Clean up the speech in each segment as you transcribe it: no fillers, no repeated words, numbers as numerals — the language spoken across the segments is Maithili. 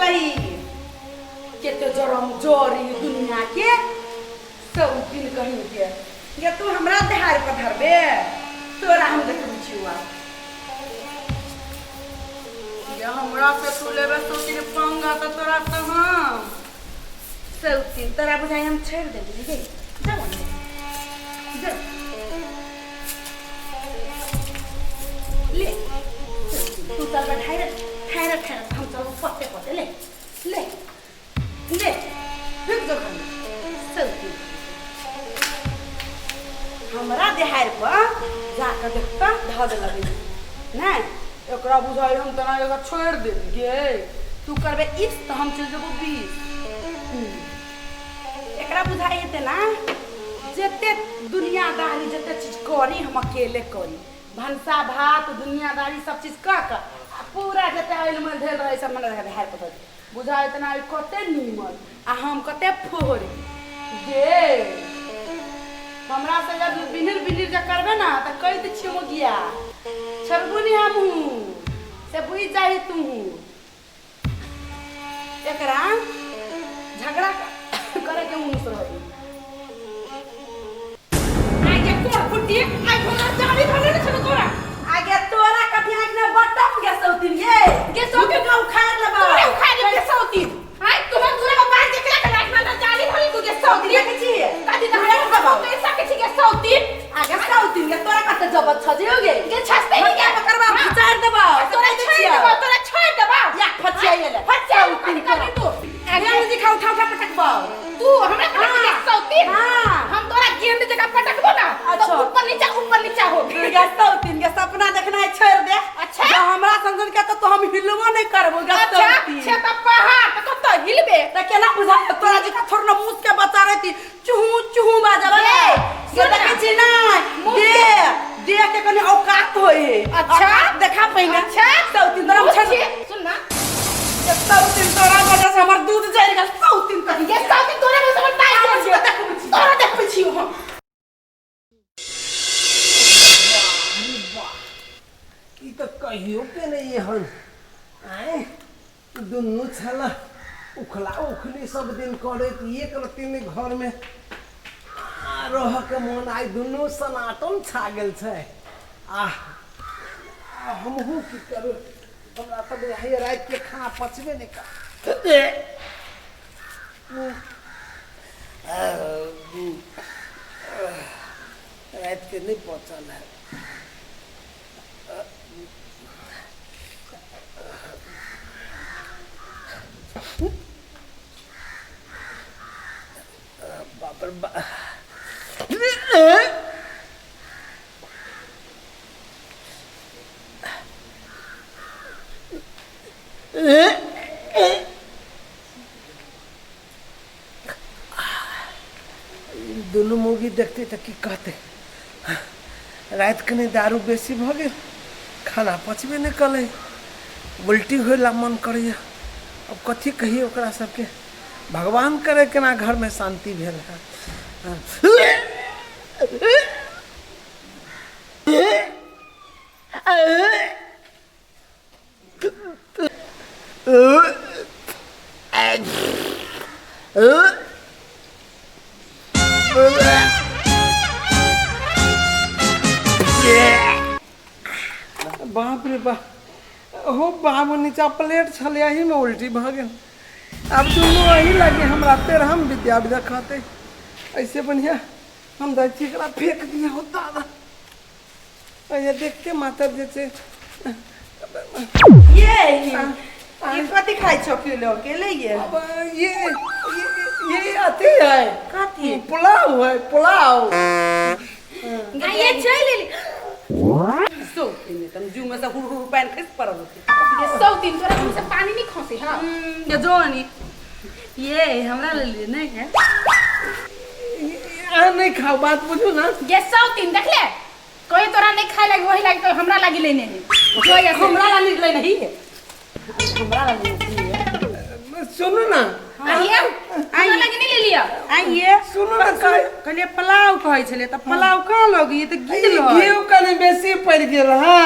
लही केते जरम जरी दुनिया के सब दिन कहीं के गे तू हमरा देहार पर धरबे तोरा हम देखबै छियौ गे हमरा से तू लेबे सौतीन पंगा तऽ तोरा से हम सौतीन तोरा बुझाइ हम छोड़ि देली गे जाओ ने जाओ ले तू चल ठाइर ठाइर ठाइर हम चल पत्ते पत्ते ले ले ले रुक जो घरमे सौतीन हमरा देहार पर जाकऽ देखता धऽ दे लगै नहि एकरा बुझाइ हम तेना एकरा छोड़ि देब गे तू करबे इस तऽ हम चलि जेबो बीस। एकरा बुझाइ हेतै ना जते दुनियादारी जते चीज करी हम अकेले करी भनसा भात दुनियादारी सब चीज कऽ कऽ आ पूरा जते आयल मैल धैल रहै सब मने देहार पर धऽ बुझाइ इतना कते नीमन आ हम कते फोरी गे हमरा से जब बिनिर बिनिर जे करबे ना तऽ कहि दै छियै मोगिया छोड़बू नहीं हमहूँ से बुझि जाही तू एकरा झगड़ा करे के मुँह से रही आगे कोर फुटी आई भोला जाली धरले ने छलो तोरा आगे तोरा कथी आँख ने बटम गे सौतिन ये गे सौतिन का उखाड़ लेबा तोरे उखाड़ लेबे सौतिन आई तोहर दूरा के बात देखला के लाख ना जाली धरले तू गे सौतिन देखै छी कथी ना हम पैसा के छी गे सौतिन आगे सौतिन गे तोरा कते जबत छ जे गे गे छस्ते गे पकड़बा खिचाड़ देबा तोरा छोड़ देबा तोरा छोड़ देबा या फचिया ले फचिया कथी तू आगे जी खा उठा उठा पटकबा तू हमरा पटक के सौतीन हां हम तोरा गेंद जगह पटकबो ना अच्छा। तो ऊपर नीचा हो गे सौतीन गे सपना देखना है छोड़ दे अच्छा। जब हमरा संग के तो हम हिलबो नहीं करबो गे अच्छा सौतीन छे त पहाड़ त कत हिलबे त केना बुझाय तोरा जका थोड़ न मूस के बच्चा रहती चूहू चूहू बाजब ये, से सुन ना। देखै छी नै मूस दे दे के कनी औकात होय है अच्छा। औकात देखा पहिने अच्छा सौतीन तोरा मूस छोड़ छी, सुन ना सौतीन तोरा वजह से हमर दूध जरि गेल सौतीन कही ये सौतीन तोरा वजह से हमर ताई जरि गेल। देखबै छी तोरा देखबै छियौ हम ई तऽ कहियो के नहि एहन आँय दुनू छला उखला उखली सब दिन करैत एक रत्ती नहि घरमे आ रहके मोन आइ दुनू सनातन छा गेल छै आह हमहूँ की करू हमरा तऽ बुझाइए रातिके खाना पचबे नहि कर रातिके नहि पचल है बाप रे बा दुनू मौगी देखते तऽ की कहते रातिके नहि दारू बेसी भऽ गेल खाना पचबे नहि कलै उल्टी होय ला मन करैए आब कथी कहियै ओकरा सबके भगवान करे केना घरमे शान्ति भेल है बाप रे बाप हो बाप नीचा प्लेट छलै एहिमे उल्टी भऽ गेल आब दुनू एही लागे हमरा तेरहम विद्या देखते ऐसे बढ़िया हम जाइ छी एकरा फेंक दिया हो दादा ये देखते माता जे छै ये ये कथी खाइ छौ अकेले अकेले ये अब ये ये अथी है कथी पुलाव है पुलाव आ ये चलि एली सौ दिन तम जू में से हुर हुर पानि खसि पड़ल होतै ये सौ दिन तोरा मुँह से पानी नहीं खसे हाँ ये जोनी ये हमरा ले लिए नहीं है अहाँ नहीं खाओ बात बुझू ना ये सौ दिन देख ले कोई तोरा नहीं खाए लगी वही लगी तो हमरा लगी लेने है जो ये हमरा ला निकले नहीं है हमरा ला निकले है सुनू ना आइए हमरा लगी नहीं ले लिया आइए सुनू ना कहे कहलिए पुलाव कहै छलै तऽ पुलाव कहाँ लगी तऽ गिल घी कनि बेसी पड़ि गेल है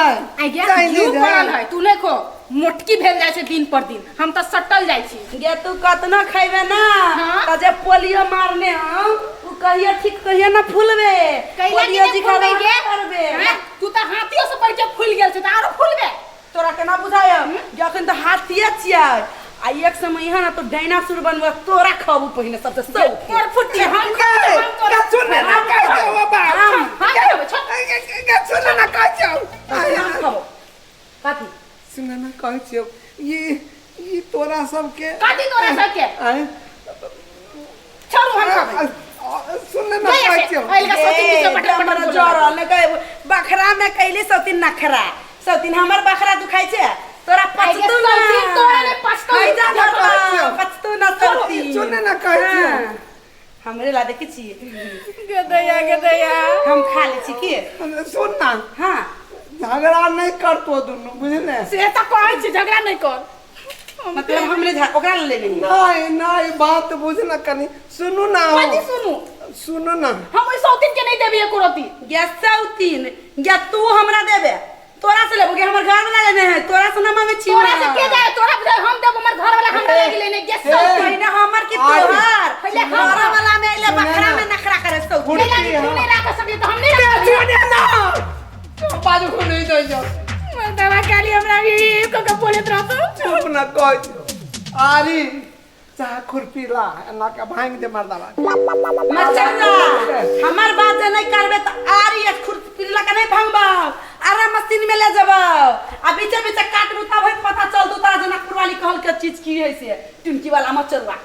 आइए चाइनीज घी है। पड़ल है तू नहीं खो मोटकी भेल जाइ छै दिन पर दिन, हम तऽ सटल जाइ छी। गे तू कतना खैबे ना हाँ? त जे पोलियो मारने हम उ कहियो ठीक कहियो ना फूलबे। कैला की पोलियो नहि जी फूलबे गे? करबे। हैं? तू तऽ हाथियो से बढ़ के फूल गेल छै, तऽ आरो फूलबे। तोरा केना बुझाय जे अखन तऽ हाथिये छियै आ एक समय यहाँ ना तो डायनासोर बनबे, तोरा खबू पहिने सबसे सौ तोर फुट्टी हम गए, हम तोरा सुन ना कहै छौ बाबा। हम हम खेबै, छोड़। गे सुन ना कहै छौ। हम खबो कथी? सुन ना कहै छियौ, ई तोरा सबके कथी तोरा सबके? आँय? छोड़ू, हम खबै। सुन ना गई कहै ऐसे, छियौ। अइलका सौतीन पीछे पटर पटर हमर बोलऽ जरल ने गए बखरा में कैली सौतीन नखरा, सौतीन हमर बखरा दुखाइ छै तोरा पचतू ना। सौतीन तोरा नहि पचतौ। खाइ जा घर पर, पचतू ना सौतीन। सुन ना कहै छियौ। हाँ, हमरे ला देखै छियै। गदैया गदैया हम खा लै छी की। सुन ना। हाँ। झगड़ा नहि करतो दुनू, बुझले? से तऽ कहै छी झगड़ा नहि कर। मतलब हमरे ओकरा ले लेने। नहीं नहीं, बात बुझ ना कनी, सुनू ना हो। कथी सुनू? सुनू ना। हम ओहि सौतीन के नहीं देबै एको रत्ती। गे सौतीन गे तू हमरा देबे, तोरा से लेबो गे, हमर घर वाला लेने है, तोरा से ना मांगे छी। तोरा से के जाए? तोरा बुझाय हम देब, हमर घर वाला हमरा लागी लेने गे सौतीन। पहिने हमर की आरे। तोहर? पहिले हमर। घर वाला में अइले सुने बखरा ना। में नखरा करे सौतीन। के लागी तू नहीं राख सकली तऽ हम नहीं राख सकली। सुने ना, बाजू को नहीं दै जाओ। मर्दवा काली हमरा भी को के बोलत रहतो। चुप ना कह आरी, चाह खुरपी ला एना के भांग दे मर्दावा। मचरदा हमर बात जे नहीं करबे त आरी एक खुरपी लगा नहीं भांगबा, आरा मशीन में ले जबो आ बीचे बीचे काटबू तब है पता चल दू तारा जनकपुर वाली कहल के चीज की है से टुनकी वाला मचरवा।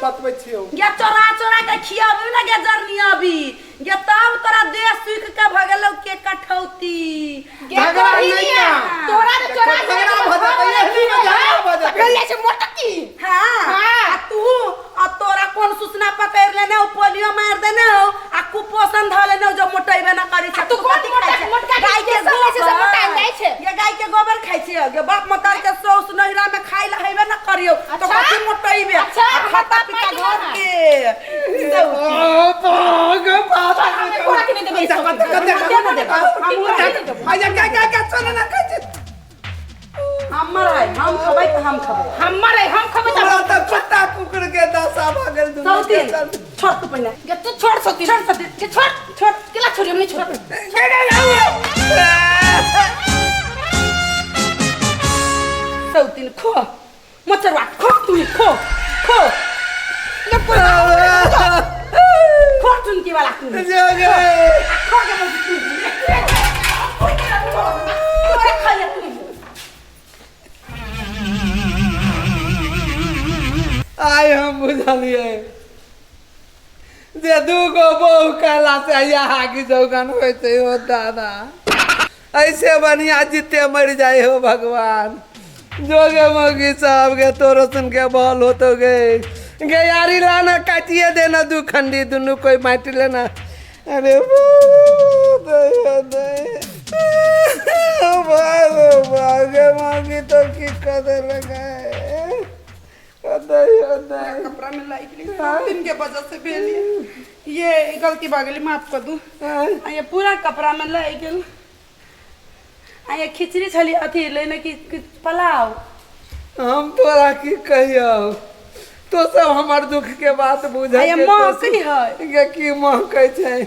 बतबै छियौ। गे चोरा चोरा के खियाबी ना गे जरनी अभी गे, तब तोरा देह सुख के भगलो के कठौती। गे झगड़ा तोरी नहीं निया, ना। तोरा ने चोरा झगड़ा भऽ जेतै, एहनी में झगड़ा भऽ जेतै। भेल जाइ छै मोटकी। हाँ। हाँ। आ तू आ तोरा कौन सूचना पकड़ लेने हो, पोलियो मार देने हो आ कुपोषण ध लेने हो जो मोटेबे ना करी छै। आ तू कोन कथी खाइ छै? मोटका गाय के के सब खाइ छै, से गोबर। मोटायल जाइ छै। ये गाय के गोबर खाइ छै गे, बाप मतार के सौस नहिरा में खाइ ला हेबे ना करियो तो अच्छा? कथी मोटेबे? अच्छा, आ हमर खाता बाप पीता माय के घर ना। के ओ भाग भाग। हम तोरा के नहीं देबै कते सौतीन। कते हम हम देबै, हमरा नहीं देबै। आजा क्या क्या क्या सुन ना कहै छी। हमर है, हम खबै त हम खबै। हमर है, हम खबै तोरा तऽ तऽ कुत्ता कुकुर के दशा भऽ गेल दुनू के सौतीन चलते। छोड़ तू पहिने। गे तू छोड़ सौतीन। छोड़ सौतीन। गे छोड़ छोड़। केला छोड़ी, हम नहीं छोड़। गे, गे, गे, सौतीन खो मचरवा खो, तू ही खो खो ले खो टुनकी वाला तू गे, गे। खो के बोल तू तोरा खाइए तू। आइ हम बुझलियै जे दू गो बहु कहला से यहाँ की जौगन होइ छै। हो दादा, ऐसे बढ़िया जीते मर जाए हो भगवान। जोगे मौगी साहब गे, तोरो सुन के बल होतो गे। गे यारी लाना, काटिए देना दू खंडी, दुनू कोई बाँटि लेना। अरे गे मौगी तो की कर देलकै। कपड़ा में लाइक दिन के वजह से भेल ये गलती भऽ गेलै, माफ कर दू। आ ये पूरा कपड़ा में लागि गेल। आ ये खिचड़ी छली अथी लेने की की पुलाव। हम तोरा की कहियौ, तो सब हमर दुख के बात बुझै आ ये के महकै है। गे की महकै छै?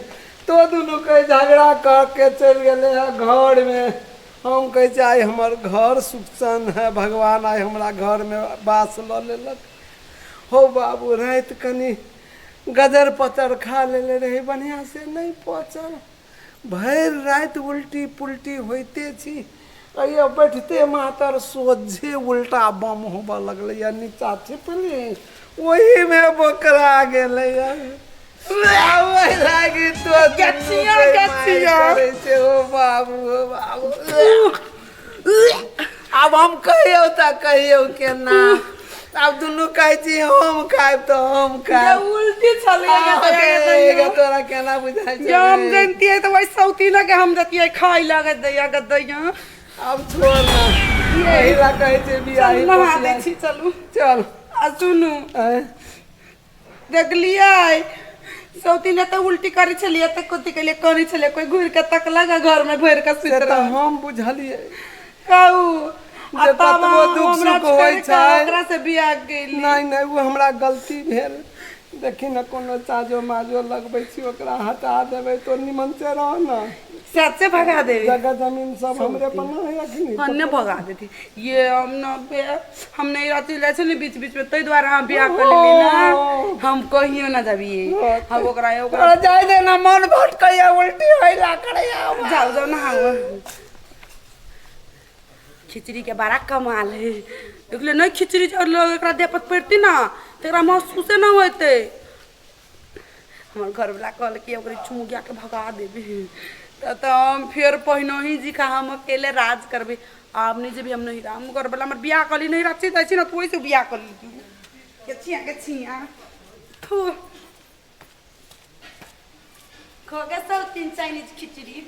तो दुनू के झगड़ा कर के चलि गेलै है घर में। हम कहै छियै आइ हमर घर सुख है भगवान, आइ हमरा घर में बास लऽ लेलक। हो बाबू, राति कनि गजर पचर खा लेले रही, बढ़िआँ से नहि पचल, भरि राति उल्टी पुल्टी होइते छी। अइयो बैठते मातर सोझे उल्टा बम होबऽ लगलैया, नीचा छिपली ओहीमे बोकरा गेलैया। ओहि लागी तो गछिया, गछिया। करै छै। ओ बाबू, ओ बाबू, आब हम कहियौ तऽ कहियौ केना? आब दुनू कहै छी हम खायब तऽ हम खायब। उल्टी छलै। गे, तोरा केना बुझाइ छै? जे हम जनितियै तऽ वही सौतीन के हम जतियै खाइ लगे दैया गदैया। आब छोड़ ना, एहि ला कहै छै बियाही चलू नहा दै पोसिया। छी, चलू। चल। आ सुनू। आँय? देखलियै सौतीन तऽ उल्टी करै छलियै तऽ कथी कहलियै करै छलियै, कोइ घुरि के तकलक आ घर में घुरि के से सुति तऽ रहल। हम बुझलियै। कहू आ जे तब कतबो अहाँ दुख हमरा सुख होइ छोड़ि कऽ छै। ओकरा से बियाह केली। नहि नहि, ओ हमरा गलती भेल। देखी ने, कोनो चाजो माजो लगबै छी, ओकरा हटा देबै तो निमन से रह ने। सच्चे भगा देबी। जगह जमीन सब हमरे पर ना है अखनी। अन्ने भगा देती। ये हम न हम नहीं रहती जाइ छै ने बीच बीच में, ताहि दुआरे हम बियाह कर लेली ना। हम कहियो ना जबिए, हम ओकरा ओकरा तोरा जाय दे ना, मन भटकैया, उल्टी होइला करैया। जाओ जाओ नहाओ। खिचड़ी के बड़ा कमाल है, देखले नहीं? खिचड़ी जो लोग एकरा देह पर पड़ती ना तो एकरा महसूसे ना होते। हमर घरवला कहल कि ओकरे चुमुगिया के भगा देबी तो हम फेर पहिनो ही जी का हम अकेले राज करबे। आब नहीं जेबी हम नहीं। हम घरवला हमर बियाह कली नहीं राची जाइ छी ना, तू ओइसे बियाह कली के छिया के छिया थू खो के सब तीन चाइनीज खिचड़ी।